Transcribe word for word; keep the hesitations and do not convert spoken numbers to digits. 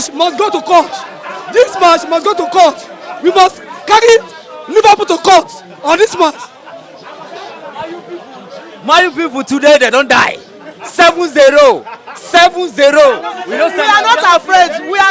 Must go to court. This match must go to court. We must carry Liverpool to court on this match. Man U people today, they don't die. Seven zero. Seven zero. We don't We are not afraid. We are